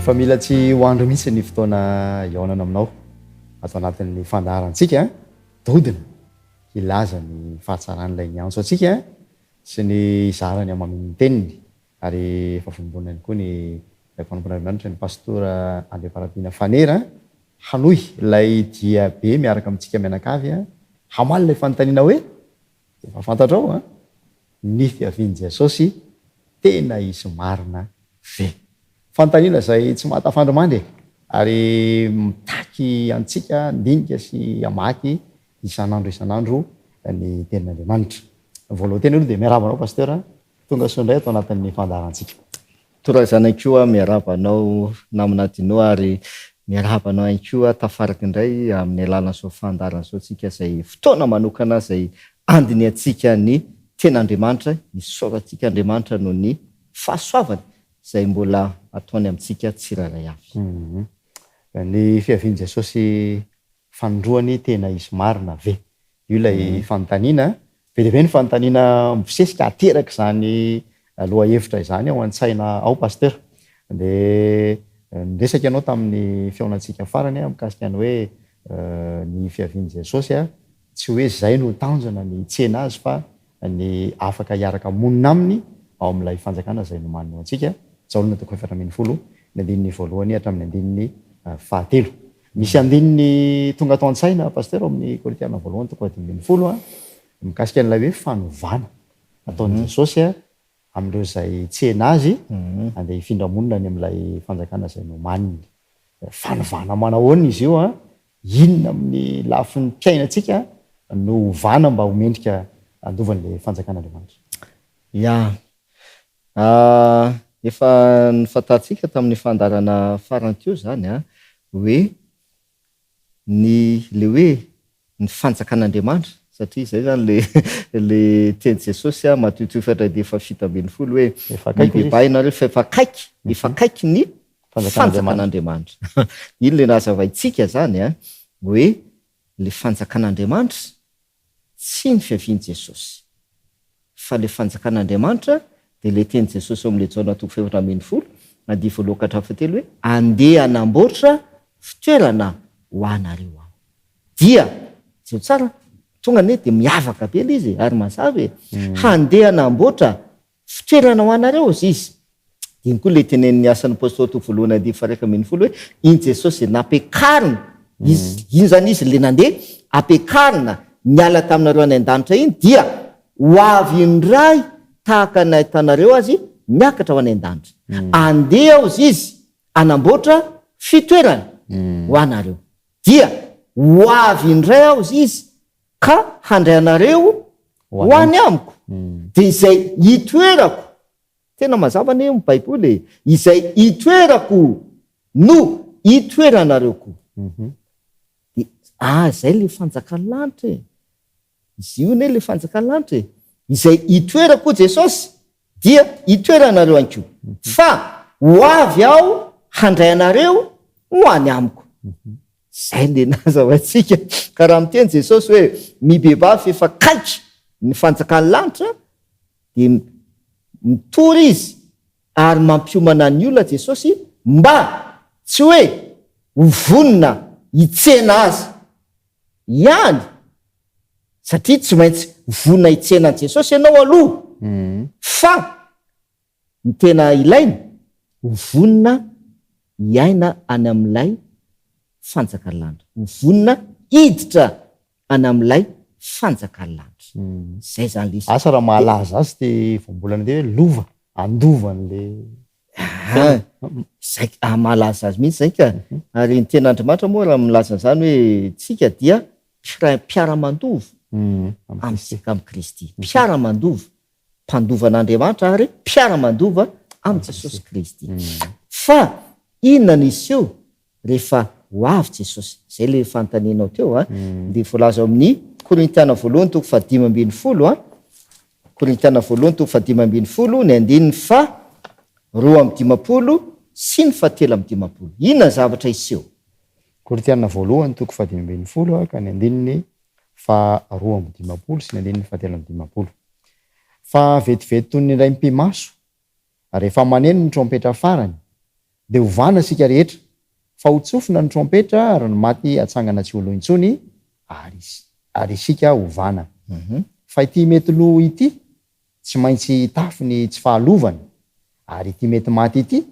Efa mila tsy ho andro mihitsy ny fotoana hihaonana aminao ato anatin'ny fandaharantsika Dodona hilaza ny fahatsaran'ilay niantso antsika sy ny hizara ny hamamin'ny teniny ary efa vonombonona ihany koa ny mpanompon'Andriamanitra ny Pastora Andriamparatiana Fanera hanohy ilay dia be miaraka amintsika mianakavy hamaly ilay fanontaniana hoe efa fantatrao an ny fiavian'i Jesosy tena hisy marina ve? Fanontaniana izay tsy mahatafandry mandry e! Ary mitaky antsika handinika sy hamaky isan'andro isan'andro ny tenin'Andriamanitra. Voalohan-teny aloha dia miarahaba anao Pasteur, tonga soa indray ato anatin'ny fandaharantsika. Torazana ihany koa miarahaba anao namana Dino ary miarahaba anao ihany koa tafaraka indray amin'ny alalan'izao fandaharana izao tsika izay fotoana manokana izay andinihantsika ny ten'Andriamanitra, isaorantsika Andriamanitra noho ny fahasoavany izay mbola ataony amintsika tsirairay avy. Ny fiavian'i Jesosy fanindroany tena hisy marina ve? Io ilay fanontaniana. Be dia be ny fanontaniana mibosesika aterak'izany lohahevitra izany ao an-tsaina ao Pasteur. Dia niresaka ianao tamin'ny fihaonantsika farany mikasika ny hoe ny fiavian'i Jesosy tsy hoe izay no tanjona ny hitsena azy fa ny afaka hiaraka monina aminy ao amin'ilay fanjakana izay nomaniny ho antsika, Jaona toko 14, ny andininy voalohany hatramin'ny andininy fahatelo. Misy andininy tonga ato an-tsaina Pasteur ao amin'ny Korintiana voalohany toko 15 mikasika an'ilay hoe fanovana ataon'i Jesosy amin'ireo izay hitsena azy handeha hifindra monina any amin'ilay fanjakana izay nomaniny. Fanovana manahoana izy io an? Inona amin'ny lafiny mpiainantsika no hovana mba ho mendrika handova an'ilay fanjakan'Andriamanitra? Ya. Efa nofantarintsika tamin'ny fandaharana farany teo izany an, hoe ny ilay hoe ny fanjakan'Andriamanitra, satria izay izany ilay ilay tenin'i Jesosy an, Matio toko faha iraika amby 17 hoe, Efa akaiky hozy izy. mibebaha ianareo fa efa akaiky, efa akaiky ny Fanjakan'Andriamanitra. Iny ilay nazavaintsika izany an, hoe ilay fanjakan'Andriamanitra tsy ny fiavian'i Jesosy. Fa ilay fanjakan'Andriamanitra dia ilay tenin'i Jesosy ao amin'ilay Jaona toko fahefatra 14, andiany voalohany ka hatramin'ny fahatelo hoe, Andeha hanamboatra fitoerana ho anareo Aho. Dia, jereo tsara, tonga anie dia miavaka be ilay izy e, ary mazava e. Handeha hanamboatra Fitoerana ho anareo hozy izy. Iny koa ilay tenenin'ny Asan'ny Apostoly toko voalohany andininy faha 11 hoe, iny Jesosy izay nampiakarina, izy, iny izany izy ilay nandeha, ampiakarina niala taminareo any an-danitra iny dia ho avy indray tahaka ny nahitanareo azy niakatra ho any an-danitra. Andeha hozy izy hanamboatra fitoerana ho anareo. Dia ho avy indray aho hozy izy Ka handray anareo ho any amiko, dia izay itoerako, tena mazava anie ny baiboly e, izay itoerako no itoeranareo koa. Dia ah izay ilay fanjakan'ny lanitra e, izy io anie ilay fanjakan'ny lanitra e, izay itoerako hoy Jesosy dia itoeranareo ihany koa, fa ho avy aho handray anareo ho any amiko. Izay ilay nazavaintsika. Ka raha miteny Jesosy hoe mibebaha f'efa akaiky ny fanjakan'ny lanitra dia mitory Izy ary mampiomana ny olona Jesosy mba tsy hoe ho vonona hitsena Azy ihany satria tsy maintsy vonona hitsena an'i Jesosy ianao aloha fa Ny tena ilaina, ho vonona hiaina any amin'ilay fanjakan'ny lanitra. Ho vonona hiditra any amin'ilay fanjakan'ny lanitra. Izay izany ilay izy. Asa raha mahalaza azy ity voambolana ity hoe lova, handova an'ilay fiainana. Izay, mahalaza azy mihitsy izay ka. Ary ny tenin'Andriamanitra moa raha milaza an'izany hoe tsika dia mpiray, mpiara-mandova amintsika amin'i Kristy. Mpiara-mandova. mpandova an'Andriamanitra ary mpiara-mandova amin'i Jesosy Kristy. Fa inona no hiseho rehefa ho avy Jesosy? Izay ilay fanontanianao teo an. Dia voalaza ao amin'ny Korintiana voalohany toko fahadimy 15 an. Korintiana voalohany toko fahadimy 15 ny andininy faha 52 sy ny faha 53. Inona ny zavatra hiseho? Korintiana voalohany toko fahadimy 15 ka ny andininy faha 52 sy ny andininy faha 53. Fa vetivety toy ny indray mipi-maso, rehefa maneno ny trompetra farany, Dia hovana isika rehetra, fa ho tsofina ny trompetra ary ny maty hatsangana tsy ho lo intsony, ary ary isika hovana. Fa ity mety lo ity tsy maintsy hitafy ny tsy fahalovana, ary ity mety maty ity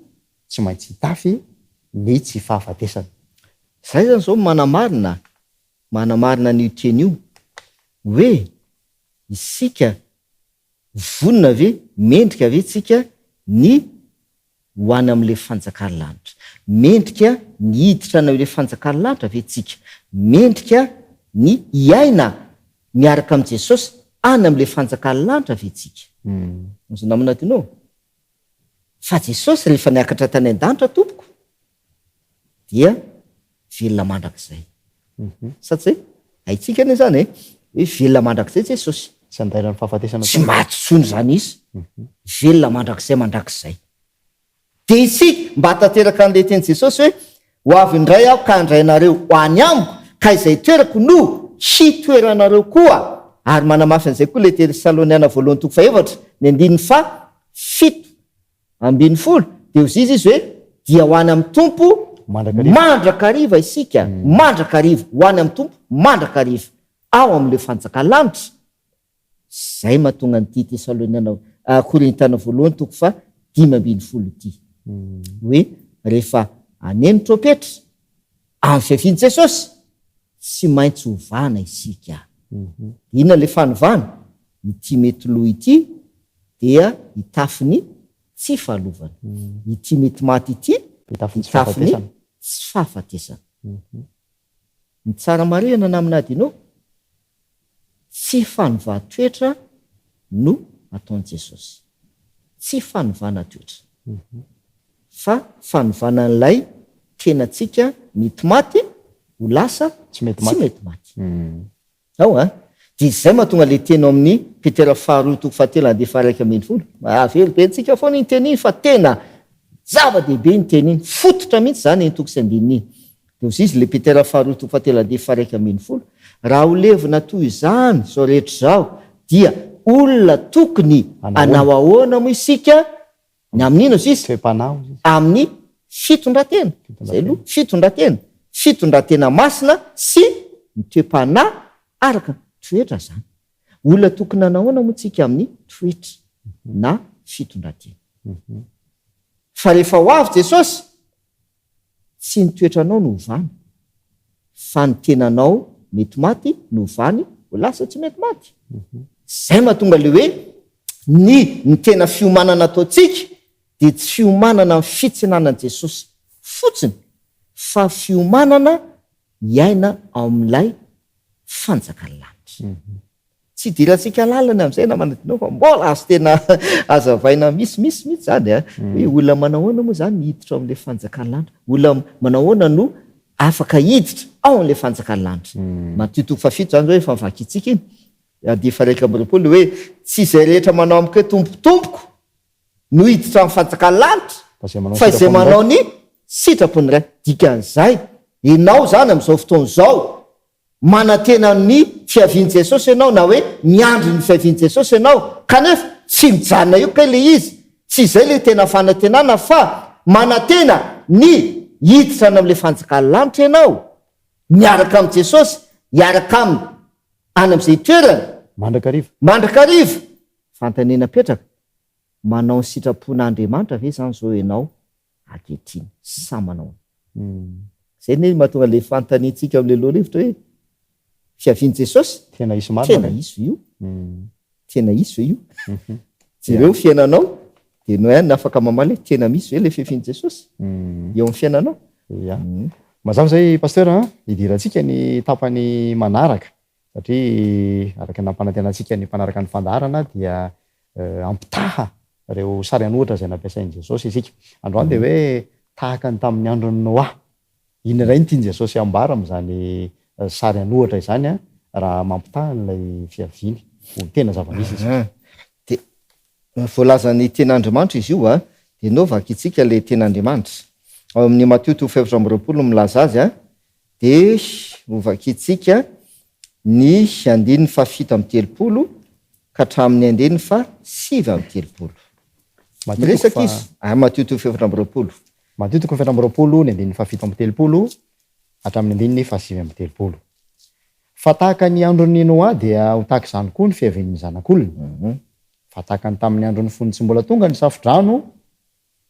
tsy maintsy hitafy ny tsy fahafatesana. Izay izany izao no manamarina, manamarina an'io teny io, hoe isika Vonona ve, mendrika ve tsika ny ho any amin'ilay fanjakan'ny lanitra? Mendrika ny hiditra any amin'ilay fanjakan'ny lanitra ve tsika? Mendrika ny hiaina miaraka amin'i Jesosy any amin'ilay fanjakan'ny lanitra ve tsika? Azonao namana Dino? Fa Jesosy rehefa niakatra tany an-danitra tompoko dia velona mandrakizay. Sa tsy zay? Haintsika anie zany e, hoe velona mandrakizay Jesosy. Tsy andairan'ny fahafatesana Tsy maty intsony zany Izy, velona mandrakizay mandrakizay. Dia isika mba hahatanteraka an'ilay tenin'i Jesosy hoe, Ho avy indray Aho ka handray anareo ho any Amiko, ka izay toerako no hitoeranareo koa. Ary manamafy an'izay koa ilay Tesaloniana voalohany toko fahefatra, ny andininy faha 17, dia hoy izy hoe, Dia ho any amin'ny Tompo mandrakariva isika, mandrakariva, ho any amin'ny Tompo mandrakariva, ao amin'ilay fanjakan'ny lanitra. Izay mahatonga an'ity Tesaloniana, Korintiana voalohany toko faha 15 ity, hoe rehefa haneno trompetra amin'ny fiavian'i Jesosy, tsy maintsy hovana isika. Inona ilay fanovana? Ity mety lo ity dia hitafy ny tsy fahalovana. Ity mety maty ity hitafy ny tsy fahafatesana. Ny tsara marihana namana Adino, tsy fanovan-toetra no ataon'i Jesosy. Tsy fanovana toetra. Fa fanovana an'ilay tenantsika mety maty ho lasa tsy mety maty. Ao an! Dia izay mahatonga ilay teny ao amin'ny Petera faharoa toko fahatelo andiany faha-11. Averibentsika foana iny teny iny fa tena zava-dehibe iny teny iny. Fototra mihitsy izany iny toko sy andininy iny. Dia hozy izy ilay Petera faharoa toko fahatelo andiany faha-11, Raha ho levona toy izany izao rehetra izao, dia olona tokony hanao ahoana moa isika Ny amin'ny inona sisa? Toe-panahy hozy izy. Amin'ny fitondran-tena. Izay aloha, fitondran-tena. Fitondran-tena masina sy ny toe-panahy araka ny toetra izany. Olona tokony hanao ahoana moa tsika amin'ny toetra na fitondran-tena? Fa rehefa ho avy Jesosy, Tsy ny toetranao no ovany, fa ny tenanao mety maty no ovany ho lasa tsy mety maty. Zay mahatonga le hoe ny ny tena fiomanana ataontsika dia tsy fiomanana amin'ny fitsenana an'i Jesosy fotsiny fa fiomanana hiaina ao amin'ilay fanjakan'ny lanitra. Tsy idirantsika lalina amin'izay namana Dino fa mbola azo tena hazavaina misimisy mihitsy izany a! Hoe olona manao ahoana moa izany ny hiditra ao amin'ilay fanjakan'ny lanitra? Olona manao ahoana no afaka hiditra ao amin'ilay fanjakan'ny lanitra? Matio toko fahafito izany izao efa novakintsika iny, andiany faha-21 hoe tsy izay rehetra manao amiko hoe Tompo, Tompoko no hiditra amin'ny fanjakan'ny lanitra fa izay manao ny sitrapon'ny Ray. Dikan'izay, ianao izany amin'izao fotoana izao Manantena ny fiavian'i Jesosy ianao na hoe miandry ny fiavian'i Jesosy ianao, kanefa tsy mijanona eo kay ilay izy, tsy izay ilay tena fanantenana fa manantena ny hiditra any amin'ilay fanjakan'ny lanitra ianao, miaraka amin'i Jesosy, hiaraka aminy any amin'izay toerany. Mandrakariva. Mandrakariva. Fanontaniana apetraka, manao ny sitrapon'Andriamanitra ve izany izao ianao ankehitriny sa manao Zay anie mahatonga le fanontaniantsika amle lohahevitra hoe fiavian'i Jesosy Tena hisy marina tena ve? hisy ve io? Tena hisy ve io? Jereo ny fiainanao dia ianao ihany no afaka mamaly hoe tena misy ve le fiavian'i Jesosy eo amin'ny fiainanao? Ya. Mazava izay Pasteur a, hidirantsika ny tapany manaraka Satria araka ny nampanantenantsika ny mpanaraka ny fandaharana dia hampitaha ireo sary an'ohatra izay nampiasain'i Jesosy isika. Androany dia hoe tahaka ny tamin'ny andron'i Noa. Inona indray no tian'i Jesosy hambara amin'izany sary an'ohatra izany raha mampitaha an'ilay fiaviany ho tena zava-misy isika? Dia voalazan'ny Tenin'Andriamanitra izy io, dia nao vakintsika ilay Tenin'Andriamanitra. Ao amin'ny Matio toko faha-24 no milaza azy, Dia hovakintsika ny andininy fahafito amby telopolo ka hatramin'ny andininy faha-39. Matio toko Miresaka faha. izy, ah, Matio toko faha-24. Matio toko faha-24 ny andininy faha-37 hatramin'ny andininy faha-39. Fa tahaka ny andron'i Noa dia ho tahaka izany koa ny fiavian'ny Zanak'olona. Fa tahaka ny tamin'ny andron'ny fony tsy mbola tonga ny safo-drano,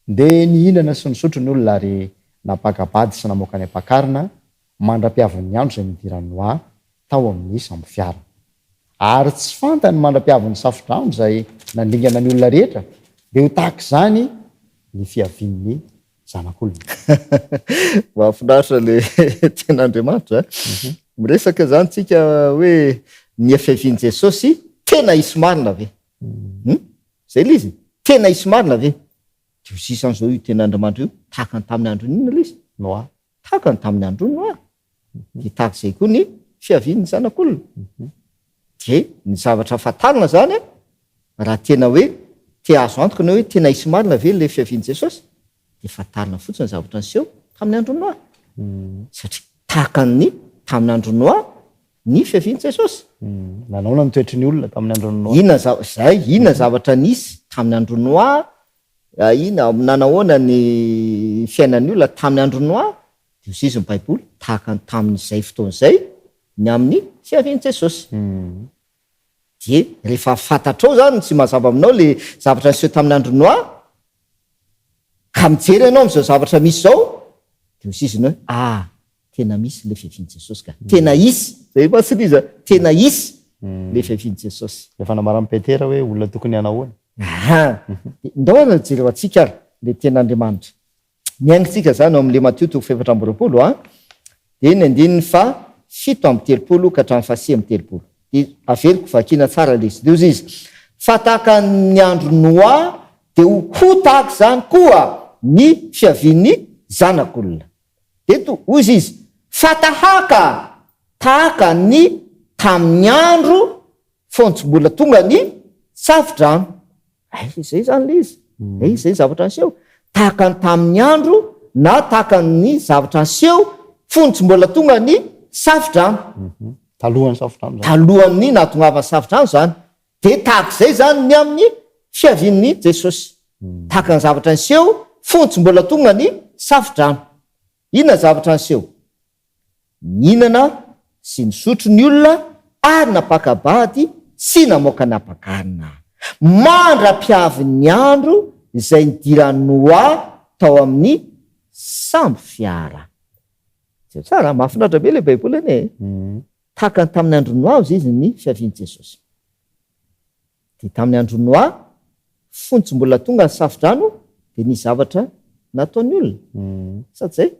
dia nihinana sy nisotro ny olona ary nampaka-bady sy namoaka ny ampakarina, mandra-piavin'ny andro izay nidiran'i Noa tao amin'ny sambofiara. Ary tsy fantany mandra-piavin'ny safo-drano izay nandringana ny olona rehetra, dia ho tahaka izany ny fiavian'ny Zanak'olona. Mahafinaritra le tenin'Andriamanitra. Miresaka izany tsika hoe ny fiavian'i Jesosy tena hisy marina ve? Hum? Zay le izy? Tena hisy marina ve? Dia ho sisa an'izao io tenin'Andriamanitra io tahaka ny tamin'ny andron'ny inona le izy? Noa. Tahaka ny tamin'ny andron'i Noa. Dia tahaka izay koa ny fiavian'ny Zanak'olona. Dia ny zavatra fantarina izany, raha tena hoe te hahazo antoka ianao hoe tena hisy marina ve ilay fiavian'i Jesosy, dia fantarina fotsiny ny zavatra niseho tamin'ny andron'i Noa. Satria tahaka ny tamin'ny andron'i Noa ny fiavian'i Jesosy. Nanaona ny toetry ny olona tamin'ny andron'i Noa? Inona za- zay, inona zavatra nisy tamin'ny andron'i Noa, inona, nanahoana ny fiainan'ny olona tamin'ny andron'i Noa, dia hoy izy ny Baiboly, tahaka ny tamin'izay fotoana izay ny amin'ny fiavian'i Jesosy. Dia rehefa fantatrao izany, tsy mazava aminao ilay zavatra niseho tamin'ny andron'i Noa, ka mijery ianao amin'izao zavatra misy izao, dia hoy izy hoe, ah, tena misy ilay fiavian'i Jesosy ka. Tena hisy, izay mantsy ilay izy, tena hisy ilay fiavian'i Jesosy. Ilay fanambaran'i Petera hoe olona tokony hanao ahoana? Aha, dia ndao ary jerevantsika ary ilay tenin'Andriamanitra. Miainga isika izany ao amin'ilay Matio toko faha-24 a, dia ny andininy faha 37 ka hatramin'ny faha 39. Dia averiko vakiana tsara ilay izy. Dia hoy izy, Fa tahaka ny andron'i Noa, dia ho ho tahaka izany koa ny fiavian'ny Zanak'olona. Dia eto hoy izy, Fa tahaka tahaka ny tamin'ny andro fony tsy mbola tonga ny safo-drano. Hay izay izany ilay izy. Hay izay ny zavatra niseho. Tahaka ny tamin'ny andro na tahaka ny zavatra niseho fony tsy mbola tonga ny safodrano. Mhm. Talohan'ny safodrano izany. Talohan'ny nahatongavan'ny safodrano izany. Dia tahaka izay izany ny amin'ny fiavian'i Jesosy. Mm. Tahaka ny zavatra niseho fony tsy mbola tonga ny safodrano. Inona zavatra niseho? Nihinana sy nisotro ny olona ary nampaka-bady sy namoaka ny ampakarina, mandra-piavin'ny andro izay nidiran'i Noa tao amin'ny sambo fiara. Jereo tsara an, mahafinaritra be ilay Baiboly anie e! Tahaka ny tamin'ny andron'i Noa hozy izy ny fiavian'i Jesosy. Dia tamin'ny andron'i Noa, fony tsy mbola tonga ny safo-drano, dia nisy zavatra nataon'ny olona. Sa tsy izay?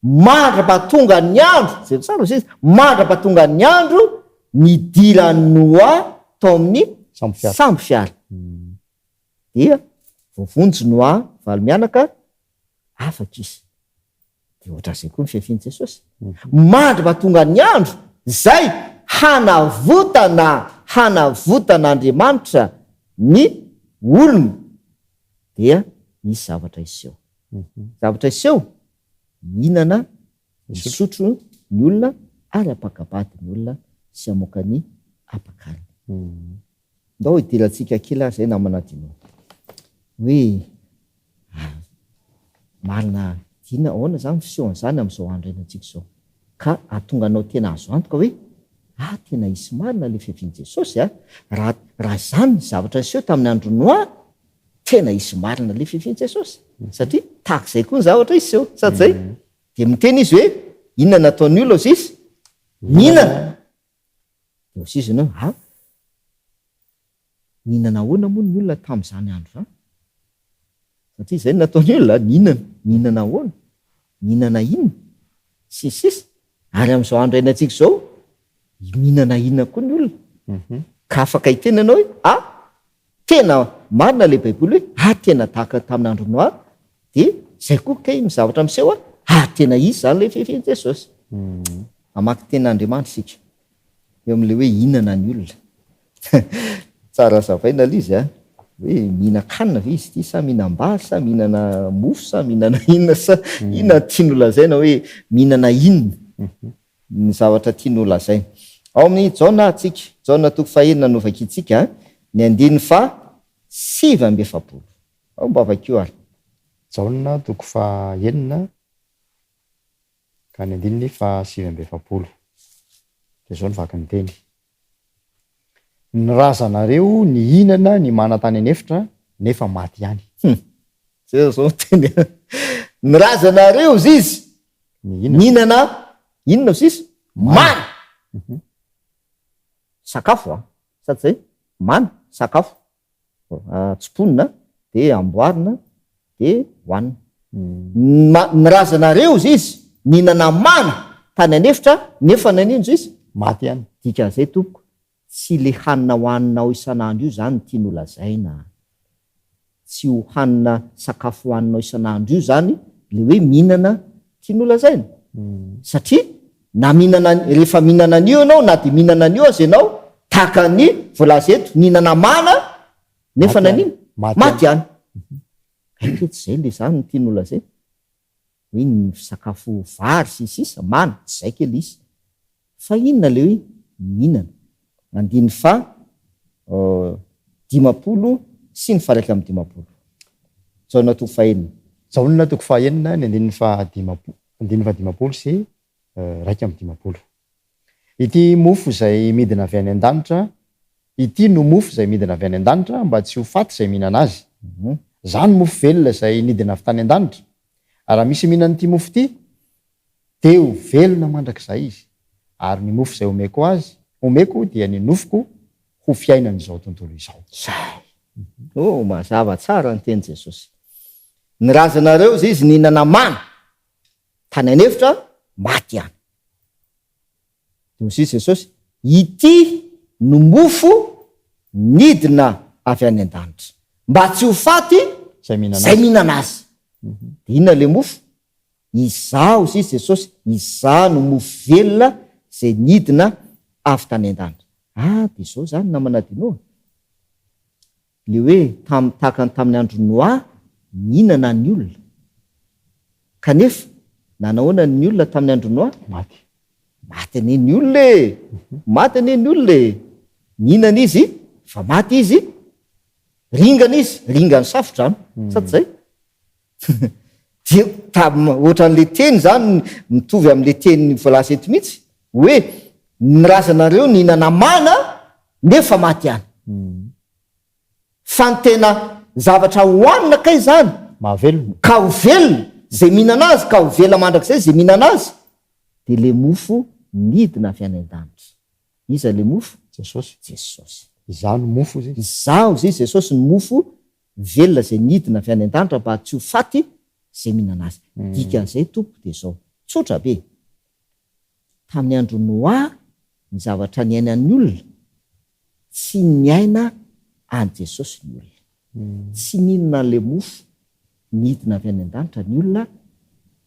Mandra-pahatonga ny andro, jereo tsara hozy izy, mandra-pahatonga ny andro nidiran'i Noa tao amin'ny sambo fiara. Dia voavonjy Noa valo mianaka, afaka izy. Dia ohatran'izay koa ny fiafian'i Jesosy. Mandra-pahatonga ny andro izay hanavotana, hanavotan'Andriamanitra ny olony, dia hisy zavatra hiseho. Zavatra hiseho, hihinana, hisotro ny olona ary hampaka-bady ny olona sy hamoaka ny ampakariny. Ndao hidirantsika kely ary izay namana Dino. Hoe marina Dina ahoana izany ny fisehon'izany amin'izao andro iainantsika izao? Ka hahatonga anao tena azo antoka hoe ah tena hisy marina ilay fiavian'i Jesosy a! Raha raha izany ny zavatra niseho tamin'ny andron'i Noa, tena hisy marina ilay fiavian'i Jesosy. Satria tahaka izay koa ny zavatra hiseho. Sa tsy izay? Dia miteny izy hoe inona nataon'ny olona hozy izy? Nihinana. Dia hozy izy ianao, ah, nihinana ahoana moa ny olona tamin'izany andro izany? Satria izay no nataon'ny olona, nihinana, nihinana ahoana? Nihinana inona? Sy ny sisa. Ary amin'izao andro iainantsika izao, mihinana inona koa ny olona? Ka afaka hiteny ianao hoe, ah, Tena marina ilay baiboly hoe ah tena tahaka ny tamin'ny andron'i Noa dia izay koa kay ny zavatra miseho ah tena izy izany ilay fefen'i Jesosy. Mamaky tenin'Andriamanitra isika eo amin'ilay hoe hihinana ny olona. Tsara hazavaina ilay izy a, hoe mihinan-kanina ve izy ity sa mihinam-bary sa mihinana mofo sa mihinana inona sa inona no tiany holazaina hoe mihinana inona. Ny zavatra tiany ho lazaina. Ao amin'ny Jaona atsika, Jaona toko fahenina no vakintsika, ny andininy faha 49. Ao mba vakio ary. Jaona toko faha-enina ka ny andininy faha-49. Dia izao no vakin'ny teny. Ny razanareo nihinana ny mana tany an'efitra nefa maty ihany. Hum. Zay zao ny teny a. Ny razanareo ozy izy nihinana inona ozy izy? Mana. Sakafo an. Sa tsy zay? Mana, sakafo. Tsiponina dia amboarina dia hohanina. Ny razanareo ozy izy nihinana mana tany an'efitra nefa naninona ozy izy? Maty ihany. Dikan'izay tompoko, tsy le hanina hohaninao isan'andro io zany no tiany ho lazaina a! Tsy io hanina sakafo hohaninao isan'andro io zany le hoe mihinana tiany ho lazaina. Satria na mihinana rehefa mihinana an'io ianao na dia mihinana an'io aza ianao tahaka ny voalaza eto nihinana mana nefa naninona? Maty ihany. Hay ke tsy zay le zany no tiany ho lazaina. Hoe ny sakafo vary sy ny sisa, mana, tsy zay kely izy. Fa inona le hoe mihinana? Andininy faha 50 sy ny faha 51. Jaona toko fahenina. Jaona toko fahenina ny andininy faha 50, andininy faha 50 sy 51. Ity mofo izay midina avy any an-danitra ity no mofo izay midina avy any an-danitra mba tsy ho faty izay mihinana azy. Izaho no mofo velona izay nidina avy tany an-danitra. Raha misy mihinana ity mofo ity, dia ho velona mandrakizay izy, ary ny mofo izay omeko azy, omeko dia ny nofoko ho fiainan'izao tontolo izao. Zay! Oh, mazava tsara ny tenin'i Jesosy. Ny razanareo izay izy nihinana mana tany an'efitra, maty ihany. Dia hoy Jesosy, Ity no mofo nidina avy any an-danitra, mba tsy ho faty izay mihinana azy. Dia inona ilay mofo? Izaho, hoy Jesosy, Izaho no mofo velona izay nidina avy tany an-danitra. Ah, dia izao izany namana Dino a! Ilay hoe tam, tahaka ny tamin'ny andron'i Noa, nihinana ny olona. Kanefa, nanahoana ny olona tamin'ny andron'i Noa? Maty. Maty anie ny olona e! Maty anie ny olona e! Nihinana izy, fa maty izy, ringana izy, ringan'ny safo-drano. Sa tsy izay? Dia tam, ohatran'ilay teny izany, mitovy amin'ilay teny voalaza eto mihitsy, hoe ny razanareo nihinana mana nefa maty ihany. Fa ny tena zavatra hohanina kay izany, Mahavelona. ka ho velona, izay mihinana azy ka ho velona mandrakizay izay mihinana azy, dia ilay mofo nidina avy any an-danitra. Iza ilay mofo? Jesosy. Jesosy. Izaho no mofo, hoy Izy. Izaho, hoy Jesosy, no mofo velona izay nidina avy any an-danitra mba tsy ho faty izay mihinana azy. Dikan'izay tompoko dia izao, tsotra be, tamin'ny andron'i Noa ny zavatra niainan'ny olona, tsy niaina an'i Jesosy ny olona. Tsy nihinana an'ilay mofo nidina avy any an-danitra ny olona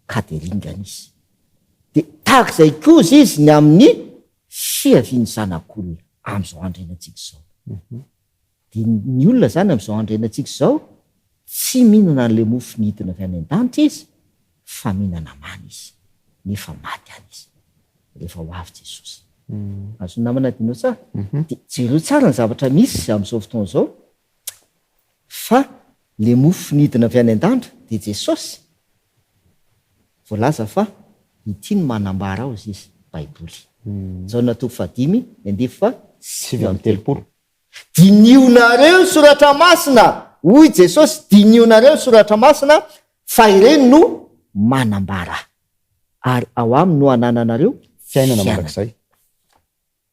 ka dia ringana izy. Dia tahaka izay koa izy izy ny amin'ny fiavian'ny Zanak'olona amin'izao andro iainantsika izao. Dia ny olona izany amin'izao andro iainantsika izao, tsy mihinana an'ilay mofo nidina avy any an-danitra izy, fa mihinana mana izy, nefa maty any izy, rehefa ho avy Jesosy. Azon'ny namana adino tsara? Dia jereo tsara ny zavatra misy amin'izao fotoana izao, fa ilay mofo nidina avy any an-danitra dia Jesosy. Voalaza fa ity no manambara ao izy, Baiboly. Jaona toko fahadimy, ny andivo faha 39. Dinihonareo ny Soratra Masina, hoy Jesosy, dinihonareo ny Soratra Masina, fa ireny no manambara Ahy, ary ao Aminy no anananareo fiainana mandrakizay.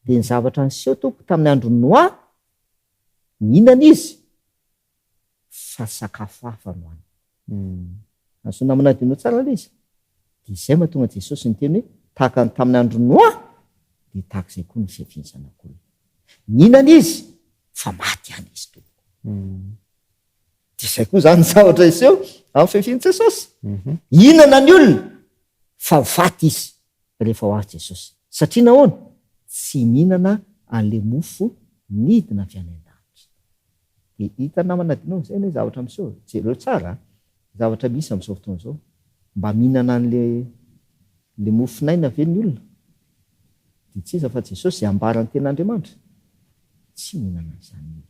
Dia ny zavatra niseho, Tompoko, tamin'ny andron'i Noa, nihinana izy, fa sakafo hafa no haniny. Azon'ny namana adino tsara ilay izy. Dia izay mahatonga Jesosy niteny hoe tahaka ny tamin'ny andron'i Noa dia tahaka izay koa ny fiavian'ny Zanak'olona. Nihinana izy fa maty ihany izy tompoko. Dia izay koa izany ny zavatra hiseho amin'ny fiavian'i Jesosy. Hihinana ny olona fa ho faty izy rehefa ho avy Jesosy. Satria nahoana? Tsy mihinana an'ilay mofo nidina avy any an-danitra. Dia hita namana adinao izay anie zavatra miseho e! Jereo tsara a! Zavatra misy amin'izao fotoana izao. Mba mihinana an'le le mofon'aina ve ny olona? Dia tsy iza fa Jesosy izay ambaran'ny tenin'Andriamanitra. Tsy mihinana an'izany ny olona.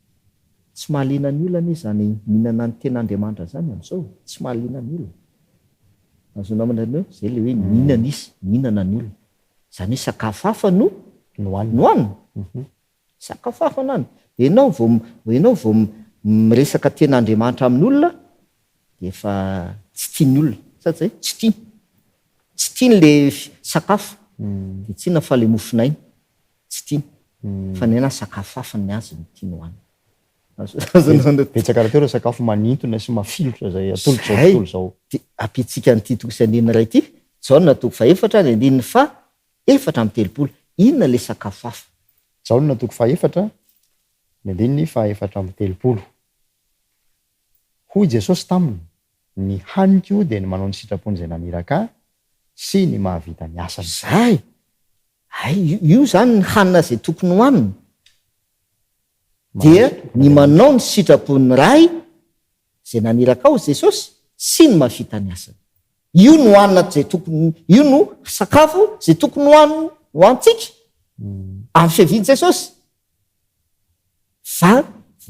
Tsy mahaliana ny olona anie izany mihinana ny ten'Andriamanitra izany amin'izao e! Tsy mahaliana ny olona. Azonao mandrany hoe izay ilay hoe mihinana izy, mihinana ny olona. Izany hoe sakafo hafa no nohanina. Sakafo hafa no hanina. Ianao vao ianao vao miresaka ten'Andriamanitra amin'olona dia efa tsy tian'ny olona. Sa tsy izay? Tsy tiany. Tsy tiany ilay sakafo. Dia tsy inona fa ilay mofon'aina. Tsy tiany. Fa ny aina sakafo hafa ny azy no tiany hohanina. Betsaka rahateo ireo sakafo manintona sy mafilotra izay atolotr'izao tontolo izao. Dia ampiantsika an'ity toko sy andininy iray ity, Jaona toko fahefatra ny andininy faha 34. Inona ilay sakafo hafa? Jaona toko fahefatra ny andininy faha 34. Hoy Jesosy taminy, Ny haniko dia ny manao ny sitrapon'izay naniraka Ahy sy ny mahavita ny asany. Izay! Hay, io izany ny hanina izay tokony hohanina. Dia ny manao ny sitrapon'ny Ray izay naniraka Ahy, hoy Jesosy, sy ny mahavita ny asany. Io no hanina izay tokony, io no sakafo izay tokony hohanina, hohanintsika amin'ny fiavian'i Jesosy. Fa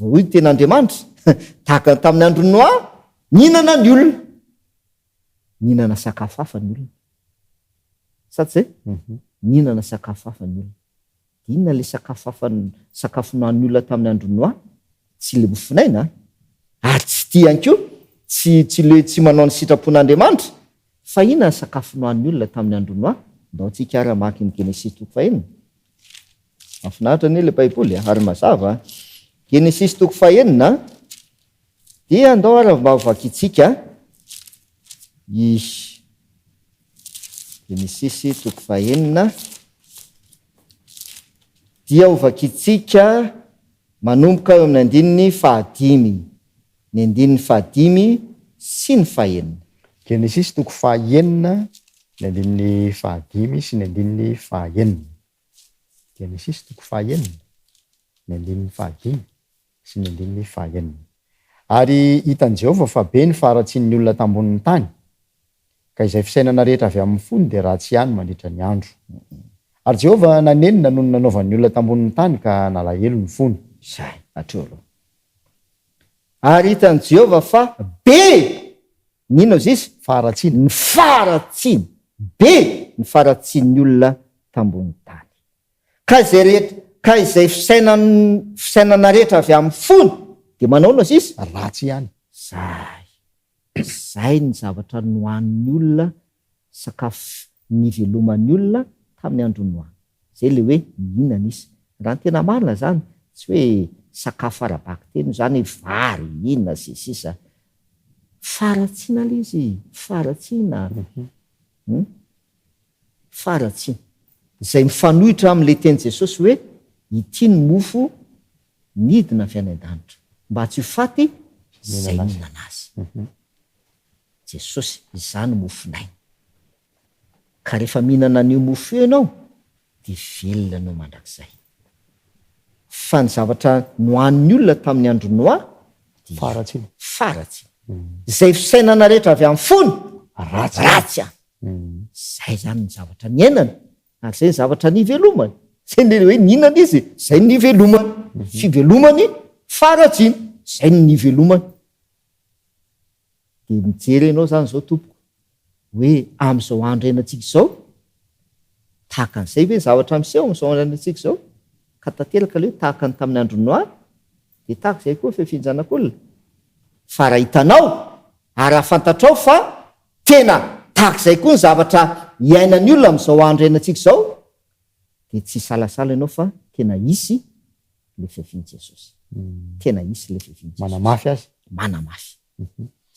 hoy ny tenin'Andriamanitra, tahaka ny tamin'ny andron'i Noa, nihinana ny olona. Nihinana sakafo hafa ny olona. Sa tsy izay? Nihinana sakafo hafa ny olona. Dia inona ilay sakafo hafa, sakafo nohanin'ny olona tamin'ny andron'i Noa? Tsy ilay mofonaina an! Ary tsy ity ihany koa, tsy, tsy ilay tsy manao ny sitrapon'Andriamanitra. Fa inona ny sakafo nohanin'ny olona tamin'ny andron'i Noa? Ndao tsika ary hamaky ny Genesisy toko fahenina. Mahafinaritra anie ilay Baiboly a, ary mazava a. Genesisy toko fahenina dia andao ary mba hovakintsika i Genesisy toko fahenina dia hovakintsika manomboka eo amin'ny andininy fahadimy, ny andininy fahadimy sy ny fahenina. Genesisy toko fahenina, ny andininy fahadimy sy ny andininy fahenina. Genesisy toko fahenina, ny andininy fahadimy sy ny andininy fahenina. Ary hitan'i Jehovah fa be ny faharatsian'ny olona tambonin'ny tany, ka izay fisainana rehetra avy amin'ny fony dia ratsy ihany mandritra ny andro. Ary Jehovah nanenina noho ny nanaovan'ny olona tambonin'ny tany ka nalahelo ny fony. Izay, hatreo aloha. Ary hitan'i Jehovah fa be ny inona hozy izy? Faharatsiana. Ny faharatsiana. Be ny faharatsian'ny olona tambonin'ny tany. Ka izay rehetra, ka izay fisainan, fisainana rehetra avy amin'ny fony dia manao inona hozy izy? Ratsy ihany. Izay. Izay ny zavatra nohanin'ny olona, sakafo niveloman'ny olona tamin'ny andron'i Noa. Izay ilay hoe mihinana izy. Raha ny tena marina izany, tsy hoe sakafo ara-bakiteny io izany hoe vary, inona sy ny sisa. Faharatsiana ilay izy, faharatsiana. Hum. Faharatsiana. Izay mifanohitra amin'ilay tenin'i Jesosy hoe, Ity ny mofo nidina avy any an-danitra, mba tsy ho faty izay mihinana azy. Jesosy, Izaho no mofon'aina. Ka rehefa mihinana an'io mofo io ianao, dia velona ianao mandrakizay. Fa ny zavatra nohanin'ny olona tamin'ny andron'i Noa dia Faharatsiana. Faharatsiana. Izay fisainana rehetra avy amin'ny fony, Ratsy. ratsy ihany. Izay izany ny zavatra niainany. Ary izay ny zavatra nivelomany. Izay ny hoe nihinana izy, izay ny nivelomany. Fivelomany faharatsiana, izay ny nivelomany. Dia mijery ianao izany izao tompoko, hoe amin'izao andro iainantsika izao, tahaka an'izay ve ny zavatra miseho amin'izao andro iainantsika izao? Ka tanteraka ilay hoe tahaka ny tamin'ny andron'i Noa, dia tahaka izay koa ny fiafian-janak'olona. Fa raha hitanao ary raha fantatrao fa Tena tahaka izay koa ny zavatra iainan'ny olona amin'izao andro iainantsika izao, dia tsy hisalasala ianao fa tena hisy ilay fiavian'i Jesosy. Tena hisy ilay fiavian'i Jesosy. Manamafy azy. Manamafy.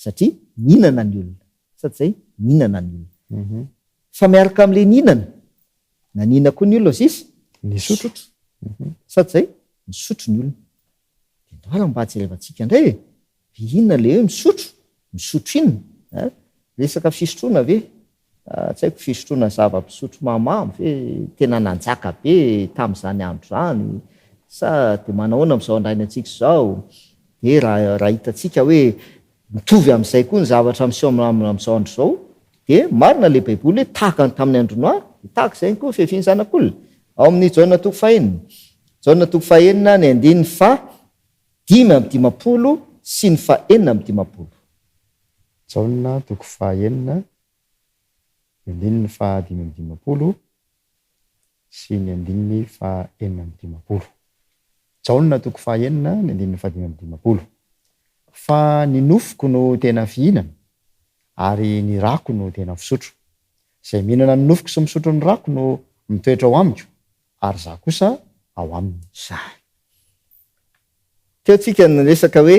Satria mihinana ny olona. Sa tsy izay? Mihinana ny olona. Fa miaraka amin'ilay nihinana, nanina koa ny olona hozy izy? Nisotro. Sa tsy izay? Nisotro ny olona. Dia ndao ary mba jerevantsika indray e! Inona ilay hoe misotro? Misotro inona? Ein? Resaka fisotroana ve? Tsy haiko fisotroana zava-pisotro mahamamo ve tena nanjaka be tamin'izany andro izany sa dia manahoana amin'izao andrainantsika izao? Dia raha raha hitantsika hoe mitovy amin'izay koa ny zavatra miseho amin'izao andro izao dia marina ilay baiboly hoe tahaka ny tamin'ny andron'i Noa dia tahaka izay koa ny fiavian'ny zanak'olona. Ao amin'ny Jaona toko fahenina. Jaona toko fahenina ny andininy faha. 55 sy ny faha-56. Jaona toko fahaenina, ny andininy faha-55 sy ny andininy faha-56. Jaona toko fahaenina, ny andininy faha-55. Fa ny nofoko no tena fihinana, ary ny rako no tena fisotro. Izay mihinana ny nofoko sy misotro ny rako no mitoetra ao amiko, ary izaho kosa ao aminy. Izany. Teo tsika niresaka hoe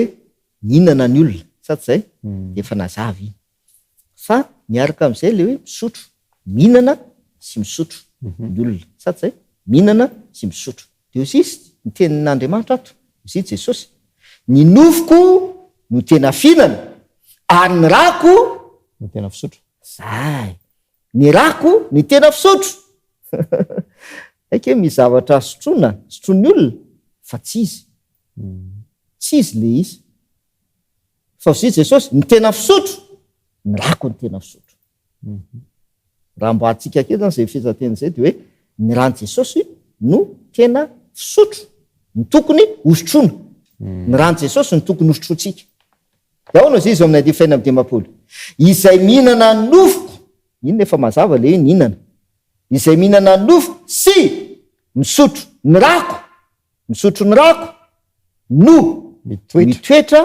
mihinana ny olona, sa tsy izay? Dia efa nazava iny. Fa miaraka amin'izay ilay hoe misotro. Mihinana sy misotro ny olona, sa tsy izay? Mihinana sy misotro. Dia hoy izy, ny tenin'Andriamanitra ato, hoy izy Jesosy, Ny nofoko no tena fihinana, ary ny rako no tena fisotro. Zay. Ny rako ny tena fisotro. Haiko hoe misy zavatra sotroina, sotroin'ny olona, fa tsy izy. Tsy izy le izy. Fa hoy Jesosy, ny tena fisotro, ny rako ny tena fisotro. Raha amboarintsika kely zany izay fehezanteny izay dia hoe ny ran'i Jesosy no tena fisotro, ny tokony hosotroina. Ny ran'i Jesosy no tokony hosotrointsika. Dia ahoana hozy izy ao amin'ny andininy fahenina amby 50? Izay mihinana ny nofoko, inona efa mazava ilay hoe mihinana. Izay mihinana ny nofoko sy misotro ny rako, misotro ny rako no mitoetra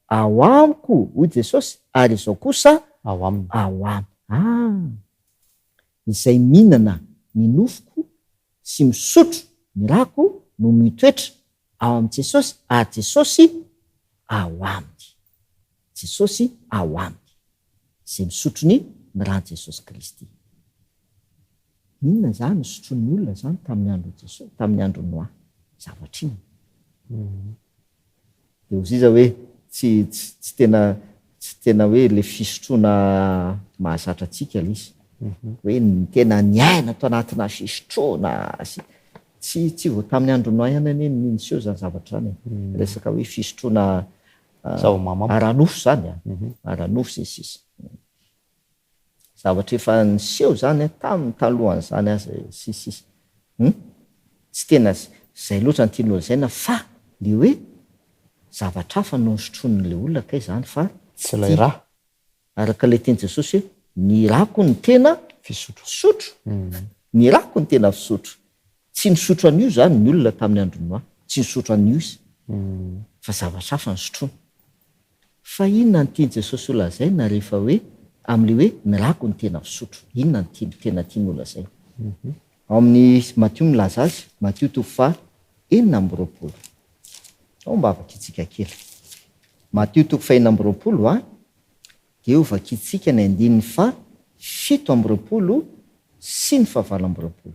ao amiko, hoy Jesosy, ary izao kosa ao aminy. Ao aminy. Ah! Izay mihinana ny nofoko sy misotro ny rako no mitoetra ao amin'i Jesosy ary Jesosy ao aminy. Jesosy ao aminy. Izay misotro ny ny ran'i Jesosy Kristy. Inona izany nosotroin'ny olona izany tamin'ny andron'i Jesosy, tamin'ny andron'i Noa? Zavatra inona? Dia hozy iza hoe tsy tsy tena tsy tena hoe le fisotroana mahazatra antsika le izy. Hoe ny tena niaina tao anatina fisotroana sy tsy tsy vao tamin'ny andron'i Noa ihany anie no niseho izany zavatra izany e. Resaka hoe fisotroana ara-nofo izany an, ara-nofo sy ny sisa. Zavatra efa niseho izany an, tamin'ny talohan'izany aza sy ny sisa. Hum? Tsy tena izay loatra no tiany holazaina fa le hoe zavatra hafa no nosotroin'ilay olona kay izany fa Tsy ilay ra. Araka ilay tenin'i Jesosy hoe ny rako no tena Fisotro. fisotro. Ny rako no tena fisotro. Tsy nisotro an'io izany ny olona tamin'ny andron'i Noa. Tsy nisotro an'io izy. Fa zavatra hafa nosotroiny. Fa inona no tian'i Jesosy holazaina rehefa hoe amin'ilay hoe ny rako no tena fisotro? Inona no tiany tena tiany holazaina? Ao amin'ny Matio milaza azy, Matio toko faha 26. Ao mba vakintsika kely. Matio toko faha 26 a, dia ho vakintsika ny andininy faha 27 sy ny faha 28.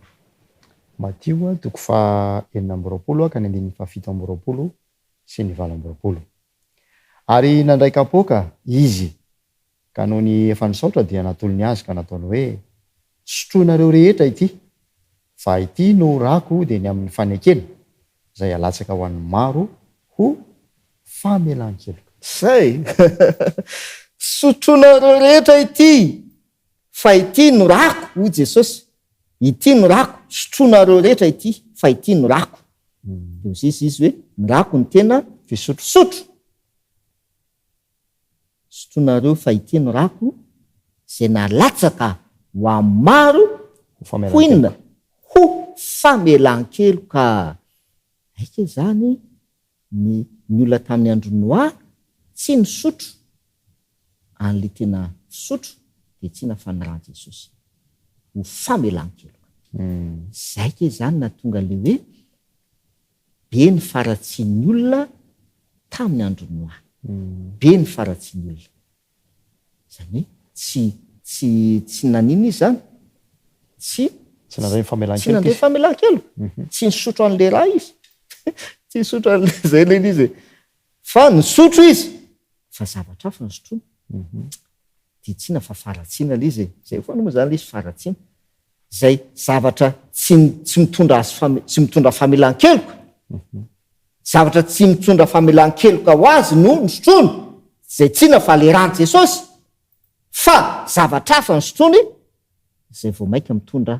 Matio toko faha 26 ka ny andininy faha 27 sy ny 28. Ary nandray kapoaka izy, ka nony efa nisaotra dia natolony azy ka nataony hoe, Sotroinareo rehetra ity, fa ity no rako dia ny amin'ny fanekena, izay alatsaka ho an'ny maro ho famelan-keloka. Zay! Sotroinareo rehetra ity, fa ity no rako, hoy Jesosy, ity no rako, sotroinareo rehetra ity, fa ity no rako. Dia hoy Izy hoe, Ny rako no tena Fisotro. fisotro. Sotroinareo fa ity no rako, izay nalatsaka ho amin'ny maro, Ho ho inona? famelan-keloka. Ho famelan-keloka. Aika izany ny ny olona tamin'ny andron'i Noa tsy nisotro an'ilay tena fisotro dia tsy inona fa ny ràn'i Jesosy ho famelan-keloka. Izay kay izany nahatonga ilay hoe be ny faharatsian'ny olona tamin'ny andron'i Noa. Be ny faharatsian'ny olona. Izany hoe tsy tsy tsy naninona izy izany? Tsy Tsy nandray ny tsy famelan-keloka nandray izy. famelan-keloka. Tsy nisotro an'ilay rà izy. Tsy nisotro an'ilay izay ilay izy e. Fa nisotro izy. Fa zavatra hafa nosotroiny. Dia tsy inona fa faharatsiana ilay izy e. Izay foana moa izany ilay izy faharatsiana. Izay zavatra tsy tsy mitondra azy fame tsy mitondra famelan-keloka. Zavatra tsy mitondra famelan-keloka ho azy no nosotroiny, izay tsy inona fa le ran'i Jesosy, fa zavatra hafa nosotroiny izay vao mainka mitondra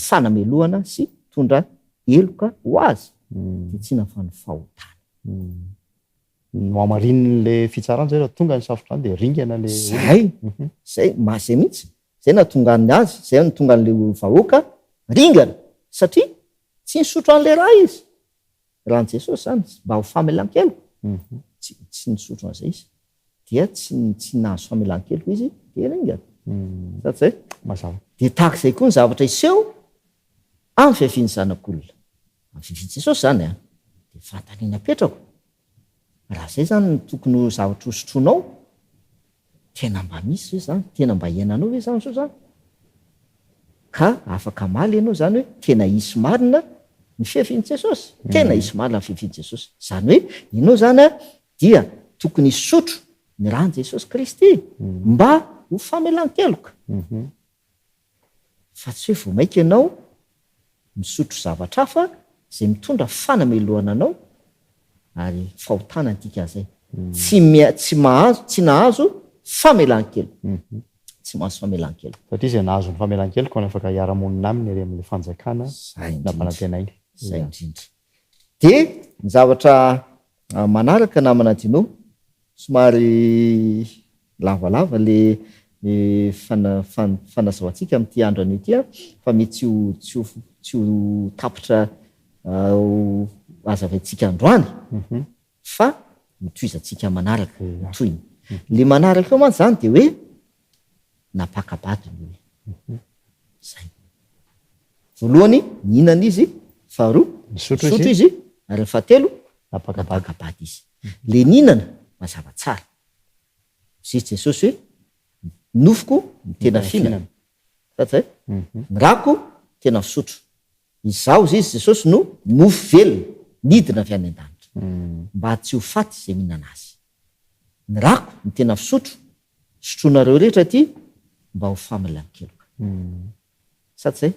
fanamelohana sy mitondra heloka ho azy, dia tsy inona fa ny fahotana. Nohamarinin'le fitsarana zay raha tonga ny safodrano dia ringana le olona. Zay, zay, ma zay mihitsy, zay nahatonga ny azy, zay nahatonga an'le vahoaka ringana satria tsy nisotro an'le rà izy, ràn'i Jesosy zany mba ho famelan-keloka, tsy tsy nisotro an'izay izy dia tsy tsy nahazo famelan-keloka izy dia ringana, sa tsy zay? Mazava. Dia tahaka izay koa ny zavatra hiseho amin'ny fiavian'ny Zanak'olona, amin'ny fiavian'i Jesosy zany an, dia fanontaniana apetrako, Raha zay zany no tokony ho zavatra ho sotroinao, tena mba misy ve zany, tena mba iainanao ve zany zao zany? Ka afaka hamaly ianao zany hoe tena hisy marina ny fiavian'i Jesosy, tena hisy marina ny fiavian'i Jesosy. Zany hoe ianao zany an dia tokony hisotro ny ran'i Jesosy Kristy mba ho famelan-keloka. Fa tsy hoe vao mainka ianao misotro zavatra hafa izay mitondra fanamelohana anao ary fahotana ny dikan'izay. Tsy tsy mahazo, tsy nahazo famelan-keloka. Tsy mahazo famelan-keloka. Satria izay nahazo ny famelan-keloka no afaka hiara-monina aminy ery amin'ilay fanjakana Izay indrindra. nampanantenainy. Izay indrindra. Dia ny zavatra manaraka namana Dino, somary lavalava le fanazavantsika amin'ity andro anio ity fa mety tsy ho tsy ho tsy ho tapitra ho hazavaintsika androany fa hotohizantsika manaraka ny tohiny. Le manaraka eo mantsy zany dia hoe nampaka-bady ny olona. Zay. Voalohany, nihinana izy, faharoa, Nisotro nisotro izy. izy, ary ny fahatelo, Nampaka-bady. nampaka-bady izy. Le nihinana, mazava tsara. Hoy Jesosy hoe, Ny nofoko no tena fihinana. Sa tsy zay? Ny rako tena fisotro. Izaho, hoy izy, Jesosy, no mofo velona nidina avy any an-danitra, mba tsy ho faty izay mihinana azy. Ny rako no tena fisotro, sotroinareo rehetra ity mba ho famelan-keloka. Sa tsy zay?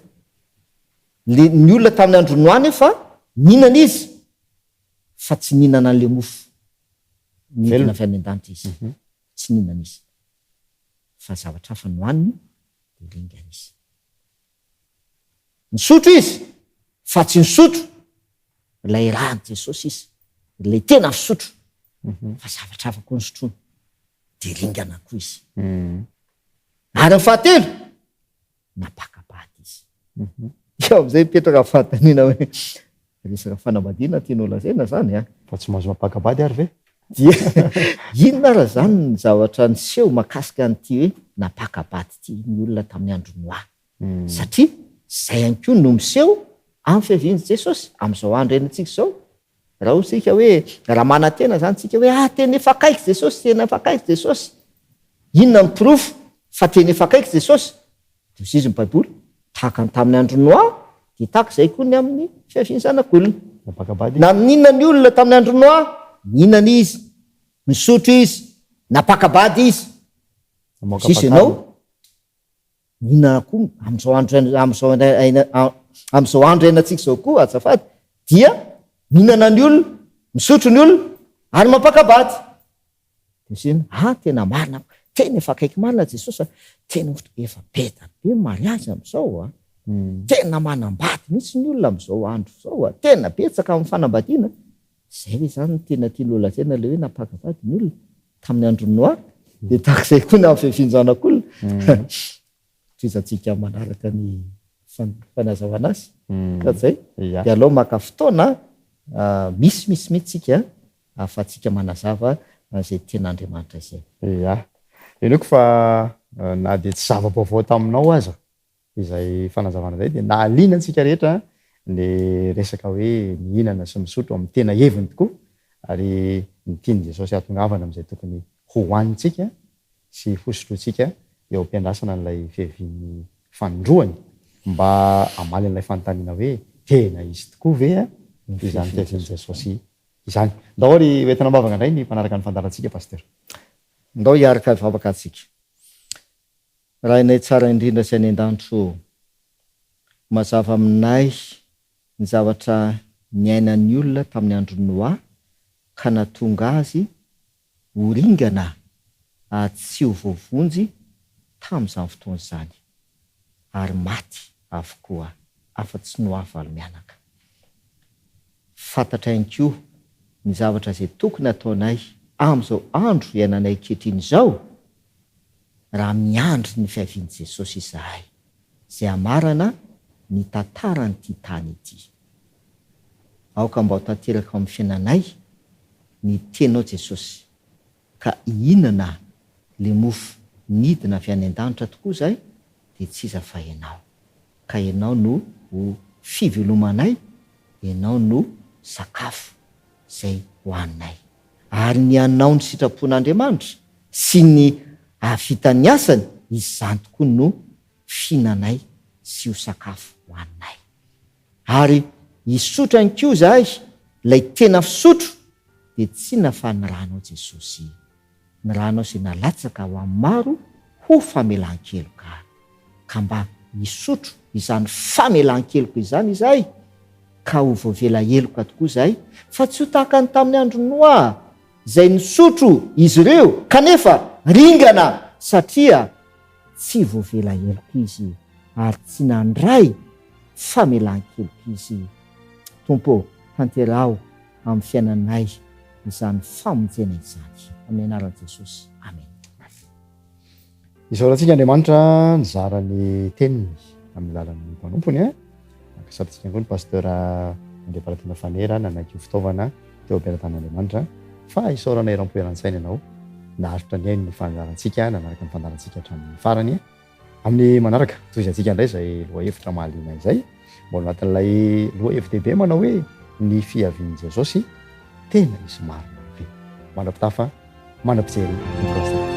Le, ny olona tamin'ny andron'i Noa anefa nihinana izy fa tsy nihinana an'le mofo nidina avy any an-danitra izy. Tsy nihinana izy. Fa zavatra hafa nohaniny dia ringana izy. Nisotro izy fa tsy nisotro ilay ràn'i Jesosy izy, ilay tena fisotro, fa zavatra hafa koa nosotroiny, dia ringana koa izy. Ary ny fahatelo, nampaka-bady izy. Eo amin'izay mipetraka ny fanontaniana hoe, resaka fanambadiana tianao lazaina izany an? Fa tsy mahazo mampaka-bady ary ve? Dia inona ary izany ny zavatra niseho mahakasika an'ity hoe nampaka-bady ity ny olona tamin'ny andron'i Noa? Satria izay ihany koa no miseho amin'ny fiavian'i Jesosy amin'izao andro iainantsika izao. Raha hoy isika hoe, raha manantena izany isika hoe, ah tena efa akaiky Jesosy, tena efa akaiky Jesosy. Inona no porofo fa tena efa akaiky Jesosy? Dia hoy izy ny Baiboly, tahaka ny tamin'ny andron'i Noa, dia tahaka izay koa ny amin'ny fiavian'ny Zanak'olona. Nampaka-bady. Naninona ny olona tamin'ny andron'i Noa? Nihinana izy, nisotro izy, nampaka-bady izy. Namoaka Sisa mpakarina. ianao, Mihinana koa amin'izao andro amin'izao amin'izao andro iainantsika izao koa azafady dia mihinana ny olona, misotro ny olona ary mampaka-bady. Dia hoy izy, ah tena marina, tena efa akaiky marina Jesosy a, tena efa be dia be ny mariazy amin'izao a, tena manambady mihitsy ny olona amin'izao andro izao a, tena betsaka amin'ny fanambadiana. Izay ve izany no tena tiany holazaina ilay hoe nampaka-bady ny olona tamin'ny andron'i Noa? Dia tahaka izay koa ny amin'ny fiavian-janak'olona. Tohizantsika manaraka ny fanazavana azy. Ka izay. Dia aleo maka fotoana misimisy mihitsy isika ahafahantsika manazava an'izay tian'Andriamanitra izay. Ia. Inoako fa na dia tsy zava-baovao taminao aza Izay fanazavana izay dia nahaliana antsika rehetra ny resaka hoe mihinana sy misotro amin'ny tena heviny tokoa ary ny tian'i Jesosy hahatongavana amin'izay tokony hohanintsika sy hosotrointsika eo am-piandrasana an'ilay fiaviany fanindroany mba hamaly an'ilay fanontaniana hoe tena izy tokoa ve izany fiavian'i Jesosy izany. Ndao ary hoentina am-bavaka indray ny mpanaraka ny fandaharantsika Pasteur. Ndao hiaraka hivavaka antsika. Rainay tsara indrindra izay any an-danitra ô, mazava aminay ny zavatra niainan'ny olona tamin'ny andron'i Noa ka nahatonga azy ho ringana ary tsy ho voavonjy tamin'izany fotoana izany, ary maty avokoa afa-tsy Noa valo mianaka. Fantatra ihany koa. ny zavatra izay tokony hataonay amin'izao andro iainanay ankehitriny izao raha miandry ny fiavian'i Jesosy izahay, izay hamarana ny tantaran'ity tany ity. Aoka mba ho tanteraka ao amin'ny fiainanay ny teninao Jesosy, ka hihinana le mofo nidina avy any an-danitra tokoa izahay dia tsy iza fa Ianao. Ka Ianao no ho fivelomanay, Ianao no sakafo izay hohaninay. Ary ny hanao ny sitrapon'Andriamanitra sy ny hahavita ny asany, izany tokoa no fihinanay sy ho sakafo hohaninay. Ary hisotro ihany koa izahay ilay tena fisotro dia tsy inona fa ny ranao Jesosy. Ny ranao izay nalatsaka ho amin'ny maro ho famelan-keloka. Ka mba hisotro izany famelan-keloka izany izahay ka ho voavela heloka tokoa izahay fa tsy ho tahaka ny tamin'ny andron'i Noa izay nisotro izy ireo kanefa ringana satria Tsy voavela heloka izy ary tsy nandray famelan-keloka izy. Tompo ô, tanteraho amin'ny fiainanay izany famonjena izany. Amin'ny anaran'i Jesosy. Amena. Isaorantsika Andriamanitra nizara ny teniny amin'ny alalan'ny mpanompony. Ankasitrahantsika ihany koa ny Pasteur Andriamparatiana Fanera nanaiky ho fitaovana teo am-pelatanan'Andriamanitra fa isaorana eram-po eran-tsaina ianao naharitra nihaino ny fandaharantsika, nanaraka ny fandaharantsika hatramin'ny farany. Amin'ny manaraka, tohizantsika indray izay lohahevitra mahaliana izay, mbola anatin'ilay lohahevi-dehibe manao hoe ny fiavian'i Jesosy, tena izy marina ve? Mandra-pitafa, mandra-pijery ny Pasteur.